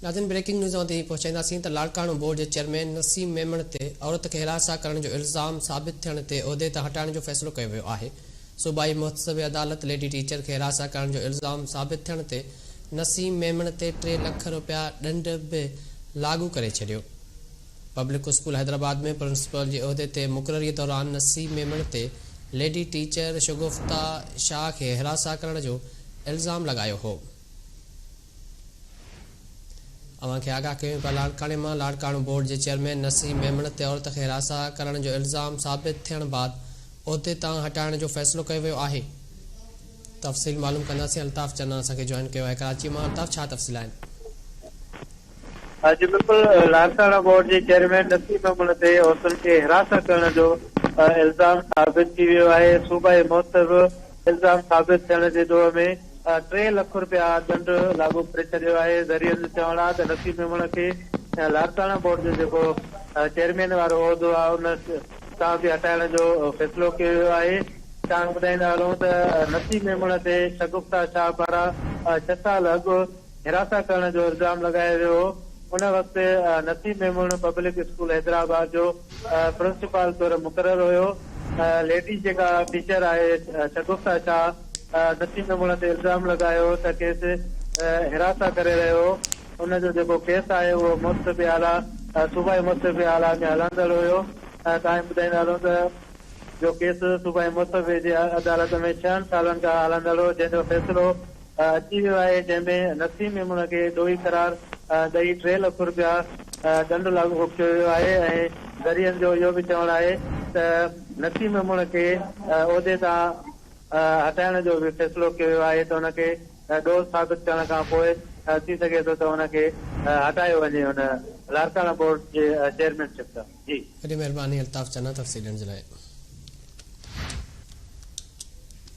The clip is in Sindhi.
ناظرين بريڪنگ نيوز اوهان تائين پهچائينداسين ته لاڙڪاڻو بورڊ جي چيئرمين نسيم ميمڻ تي عورت کي هراسان ڪرڻ جو الزام ثابت ٿيڻ تي عهدي تان هٽائڻ جو فيصلو ڪيو ويو آهي. صوبائي محتسب عدالت ليڊي ٽيچر کي هراسان ڪرڻ جو الزام ثابت ٿيڻ تي نسيم ميمڻ تي 3 لک رپيا ڏنڊ به لاڳو ڪري ڇڏيو. پبلڪ اسڪول حيدرآباد ۾ پرنسپل جي عهدي تي مقرري دوران نسيم ميمڻ تي ليڊي ٽيچر شگفته شاهه کي هراسان ڪرڻ جو الزام لڳايو هو. اوهان کي آگاهه ڪيون پيا لاڙڪاڻي مان لاڙڪاڻو بورڊ جي چيئرمين نسيم ميمڻ تي عورت کي هراسان ڪرڻ جو الزام ثابت ٿيڻ بعد عهدي تان هٽائڻ جو فيصلو ڪيو ويو آهي. تفصيل معلوم ڪنداسين الطاف چنا اسان کي جوائن ڪيو آهي ڪراچي مان الطاف ڇا تفصيل آهن؟ جي بلڪل لاڙڪاڻا بورڊ جي چيئرمين نسيم ميمڻ تي عورتن کي هراسان ڪرڻ جو الزام ثابت ٿي ويو آهي صوبائي محتسب الزام ثابت ٿيڻ جي ڏوهه ۾ 3 لک رپيا ڏنڊ لاڳو ڪري ڇڏيو آهي. ذريعن جو چوڻ آهي ته نسيم ميمڻ کي لاڙڪاڻا بورڊ جو جيڪو چيئرمين وارو عهدو آهي ان تان به هٽائڻ جو فيصلو ڪيو ويو آهي. توهان کي ٻڌائيندا هلون ته نسيم ميمڻ تي شگفته شاهه پاران 6 سال اڳ هراسان ڪرڻ جو الزام لڳايو ويو هو. ان وقت نسيم ميمڻ پبلڪ اسڪول حيدرآباد جو پرنسپال طور مقرر هيو. ليڊي جيڪا ٽيچر آهي شگفته شاهه نسيم ميمڻ تي الزام لڳايو ته کيس هراسان ڪري رهيو هو. ان جو جيڪو ڪيس آهي اهو محتسب اعليٰ صوبائي محتسب اعليٰ ۾ هلندڙ هيو. توهان کي ٻڌائيندا هلون ته جو ڪيس صوبائي محتسب جي عدالت ۾ ڇهن سالن کان هلندڙ هو جنهن جو فيصلو اچي ويو آهي جنهن ۾ نسيم ميمڻ کي ڏوهي قرار ڏئي 3 لک رپيا ڏنڊ لاڳو ڪيو ويو آهي ۽ ذريعن جو اهو به چوڻ آهي ته نسيم ميمڻ کي عهدي تان هٽائڻ جو به فيصلو ڪيو ويو آهي ته ان کي ڏوهه ثابت ٿيڻ کان پوء ٿي سگهي ٿو ته ان کي هٽايو وڃي ان لاڙڪاڻا بورڊ جي چيئرمين شپ تان. جي. وڏي مهرباني الطاف چنا تفصيل ڏيڻ جي لاء.